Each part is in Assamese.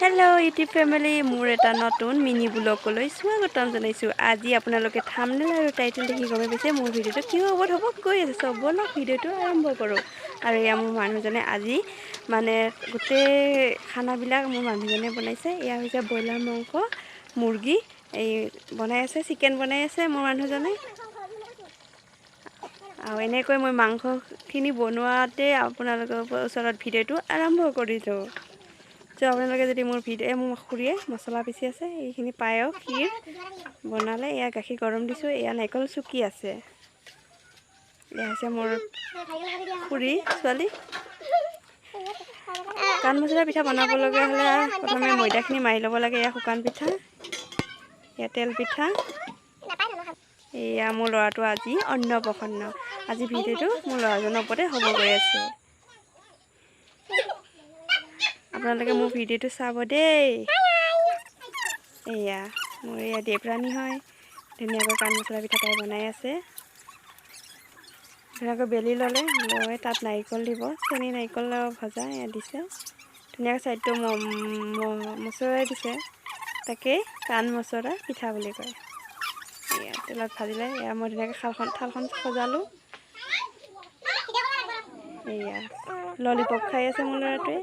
হেল্ল' ইউটিউব ফেমিলি, মোৰ এটা নতুন মিনি ব্লগলৈ স্বাগতম জনাইছোঁ। আজি আপোনালোকে থাম্বনেইল আৰু টাইটেল দেখি গমেই পাইছে মোৰ ভিডিঅ'টো কিহৰ ওপৰত হ'ব গৈ আছে। চ' ব'লক ভিডিঅ'টো আৰম্ভ কৰোঁ। আৰু এয়া মোৰ মানুহজনে আজি মানে গোটেই খানাবিলাক মোৰ মানুহজনে বনাইছে। এয়া হৈছে ব্ৰইলাৰ মাংস, মুৰ্গী এই বনাই আছে, চিকেন বনাই আছে মোৰ মানুহজনে। আৰু এনেকৈ মই মাংসখিনি বনোৱাতে আপোনালোকৰ ওচৰত ভিডিঅ'টো আৰম্ভ কৰিছোঁ। চ' আপোনালোকে যদি মোৰ ভিডিঅ' মোৰ খুৰীয়ে মছলা পিচি আছে, এইখিনি পায়স ক্ষীৰ বনালে। এয়া গাখীৰ গৰম দিছোঁ, এয়া নাৰিকল চুকি আছে। এয়া হৈছে মোৰ খুৰী ছোৱালী। কাণ মছলা পিঠা বনাব লগা হ'লে প্ৰথমে ময়দাখিনি মাৰি ল'ব লাগে। এয়া শুকান পিঠা, এয়া তেল পিঠা। এয়া মোৰ ল'ৰাটো আজি অন্নপ্ৰসন্ন। আজি ভিডিঅ'টো মোৰ ল'ৰাজনৰ ওপৰতে হ'ব গৈ আছে। আপোনালোকে মোৰ ভিডিঅ'টো চাব দেই। এয়া মোৰ এয়া দেৱৰাণী হয়, ধুনীয়াকৈ কাণ মছলা পিঠা তাই বনাই আছে। ধুনীয়াকৈ বেলি ল'লে, লৈ তাত নাৰিকল দিব, চেনি নাৰিকল ভজা এয়া দিছে। ধুনীয়াকৈ ছাইডটো মচৰাই দিছে, তাকেই কাণ মছলা পিঠা বুলি কয়। এয়া তেলত ভাজিলে। এয়া মই ধুনীয়াকৈ থালখন সজালোঁ। এয়া ললিপপ খাই আছে মোৰ ল'ৰাটোৱে।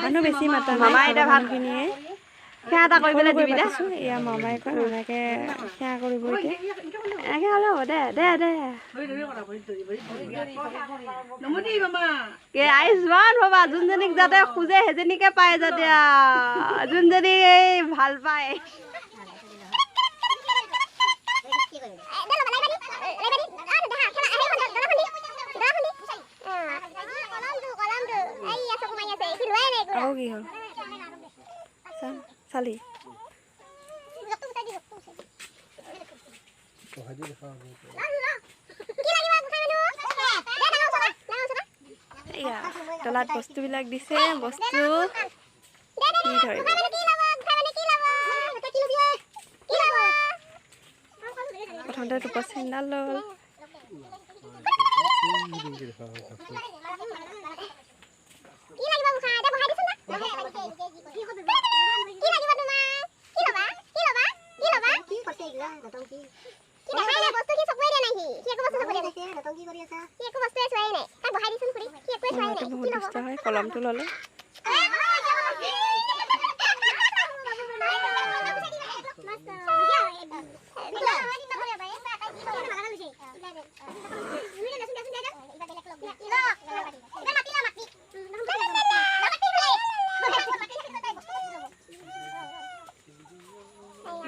মানুহ বেছি মাতা নাই, মানুহখিনিয়ে সেৱা এটা কৰিবলৈ দিবি দে। এয়া মামাই কয়, মামাকে সেৱা কৰিব এতিয়া। এনেকৈ হ'লে হ'ব দে দে দে। আয়ুষ্মান বাবা, যোনজনীক যাতে খোজে সেইজনীকে পায়, যাতে যোনজনী ভাল পায়। আকৌ কি হ'ল চালি? এয়া তলাত বস্তুবিলাক দিছে, বস্তু কি ধৰিব। প্ৰথমতে টোপত চেণ্ডাল ল'ল। বহুত দুষ্ট হয়, কলমটো ল'লে।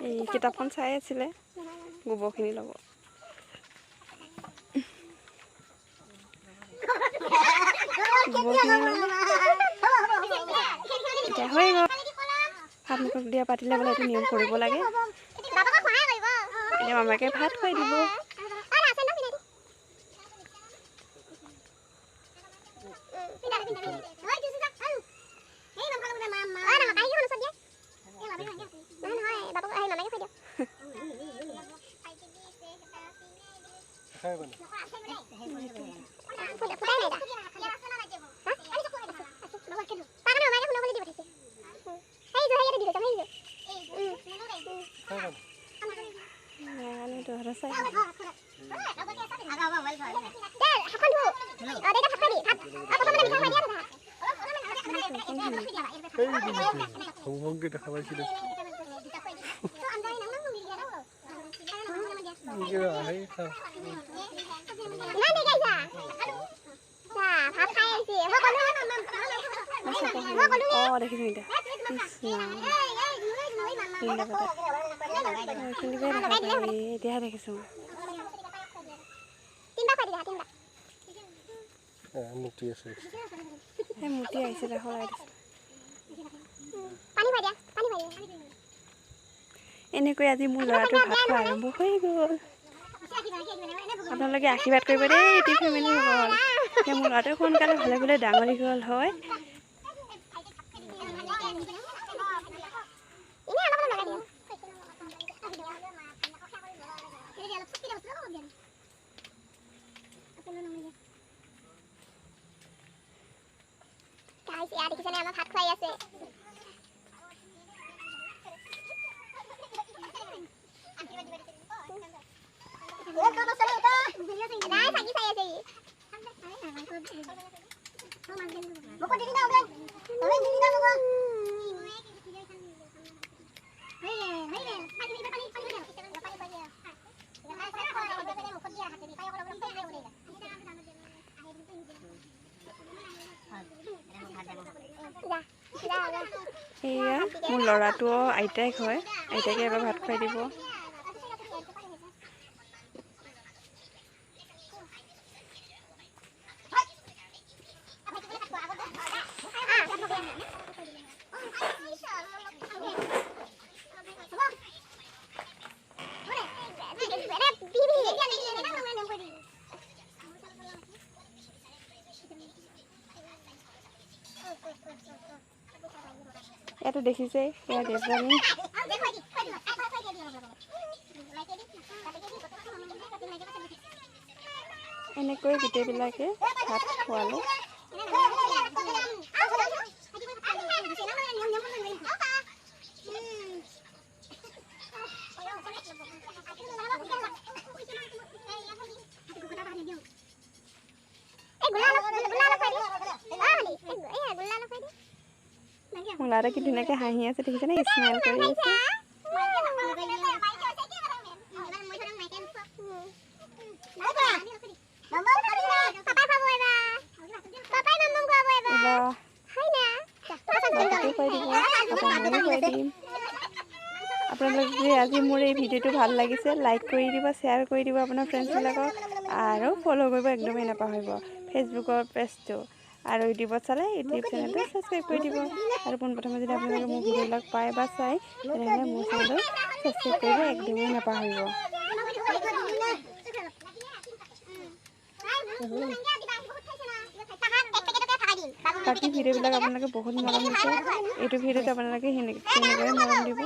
এই কিতাপখন চাই আছিলে, গোবৰখিনি ল'ব। এতিয়া হৈ গ'ল। ভাত মুখত দিয়া পাতিলে বোলে এইটো নিয়ম কৰিব লাগে। এতিয়া মামাকে ভাত খুৱাই দিব। এতিয়া দেখিছো মূৰ্তি আহিছিলে, সৰাই দিছে। এনেকৈ আজি মোৰ ল'ৰাটোৰ ভাত খোৱা আৰম্ভ হৈ গ'ল। আপোনালোকে আশীৰ্বাদ কৰিব দেই ইউটিউব ফেমিলিসকল, এতিয়া মোৰ ল'ৰাটোৱে সোনকালে ভালে ভালে ডাঙৰ দীঘল হয়। গাইছ, এয়া দেখিছেনে আমাক ভাত খুৱাই আছে। নাই চাকি চাই আছে। এয়া মোৰ ল'ৰাটো আইতাক হয়, আইতাকে এবাৰ ভাত খুৱাই দিব। ইয়াতো দেখিছে এয়া দেৱযানী। এনেকৈ গোটেইবিলাকে ভাত খোৱালোঁ। মোৰ ল'ৰাটো কি ধুনীয়াকৈ হাঁহি আছে দেখিছেনে, স্মাইল কৰি আছে। আপোনালোক যদি আজি মোৰ এই ভিডিঅ'টো ভাল লাগিছে লাইক কৰি দিব, শ্বেয়াৰ কৰি দিব আপোনাৰ ফ্ৰেণ্ডছবিলাকক, আৰু ফ'ল' কৰিব একদমেই নাপাহৰিব ফেচবুকৰ পেজটো, আৰু ইউটিউবত চালে ইউটিউব চেনেলটো ছাবস্ক্ৰাইব কৰি দিব। আৰু পোনপ্ৰথমে যদি আপোনালোকে মোৰ ভিডিঅ'বিলাক পায় বা চায় তেনেহ'লে মোৰ চেনেলটো ছাবস্ক্ৰাইব কৰিব একদমেই নাপাহৰিব। বাকী ভিডিঅ'বিলাক আপোনালোকে বহুত মৰম দিছে, এইটো ভিডিঅ'ত আপোনালোকে তেনেদৰে মৰম দিব।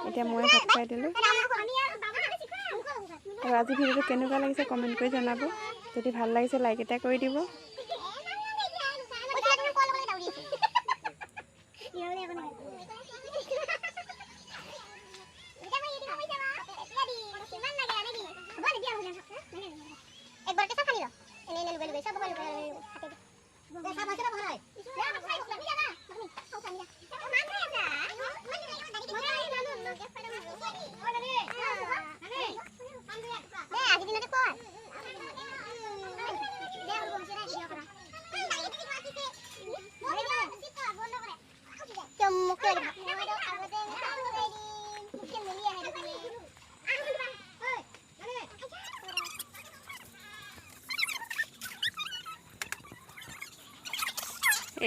এতিয়া মই ভাত খাই দিলোঁ। আৰু আজি ভিডিঅ'টো কেনেকুৱা লাগিছে কমেণ্ট কৰি জনাব, যদি ভাল লাগিছে লাইক এটা কৰি দিব।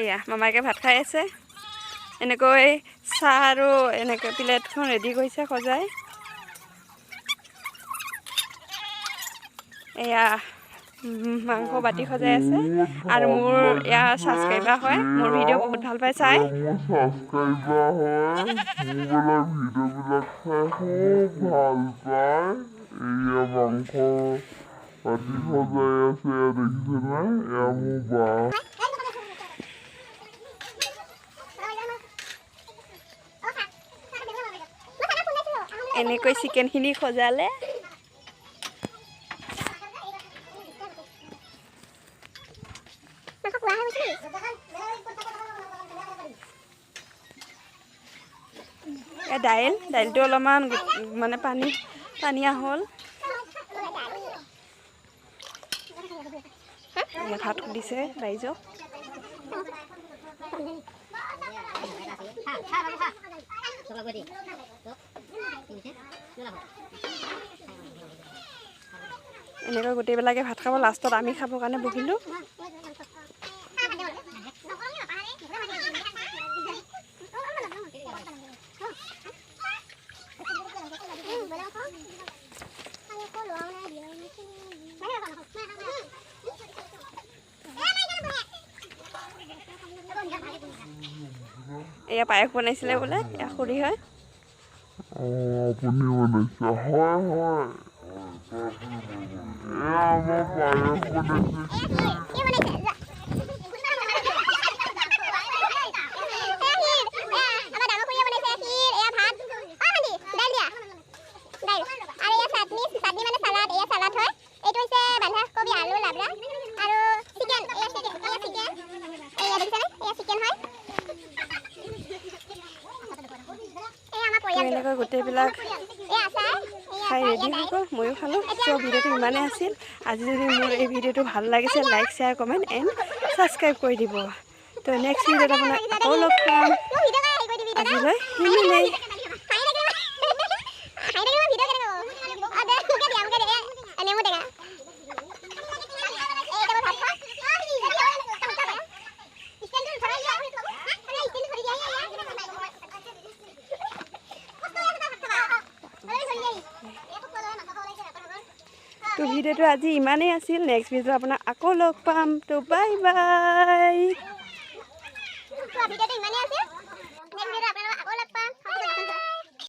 এয়া মামাকে ভাত খাই আছে, এনেকৈ চাহ আৰু এনেকৈ প্লেটখন ৰেডি কৰিছে সজাই। এয়া মাংস বাতি সজাই আছে। আৰু মোৰ এয়া ছাবস্ক্ৰাইবাৰ হয়, মোৰ ভিডিঅ' বহুত ভাল পাই চাই। এনেকৈ চিকেনখিনি সজালে। দাইল দাইলটো অলপমান মানে পানী পানীয়া হ'ল। ভাত দিছে ৰাইজক। এনেকৈ গোটেইবিলাকে ভাত খাব, লাষ্টত আমি খাবৰ কাৰণে বহিলোঁ। এয়া পায়স বনাইছিলে বোলে, এয়া খুৰী হয়। চিকেন হয়। এই আমাৰ পৰিয়ালটো। এনেকৈ গোটেইবিলাক এই আচাৰ, এই খাই আচাৰ, ৰেডি হৈ গ'ল, ময়ো খালোঁ। চ' ভিডিঅ'টো ইমানেই আছিল। আজি যদি মোৰ এই ভিডিঅ'টো ভাল লাগিছে, like, share, comment and subscribe কৰি দিব। তো নেক্সট ভিডিঅ'ত আপোনাক আকৌ লগ পাম। মোক ভিডিঅ' কৰা হেৰি কৰি দিবি দাদা। আজিলৈ সিমানেই। হাঁহি থাকিলে, হাঁহি থাকিলে ভিডিঅ' কেনেকৈ হ'ব? অ, দে, মোকে দিয়া, মোকে দে। এই নেমু টেঙা। এই এতিয়া মই ভাত খোৱা। ষ্টেণ্ডটো ধৰাই দিয়া। ষ্টেণ্ডটো ধৰি দিয়া। কষ্ট হৈ আছে ভাত খাবা। অলপ ধৰি দিয়া। তো ভিডিঅ'টো আজি ইমানেই আছিল। নেক্সট ভিডিঅ'ত আপোনাক আকৌ লগ পাম। তো বাই বাই। ভিডিঅ'টো ইমানেই আছিল।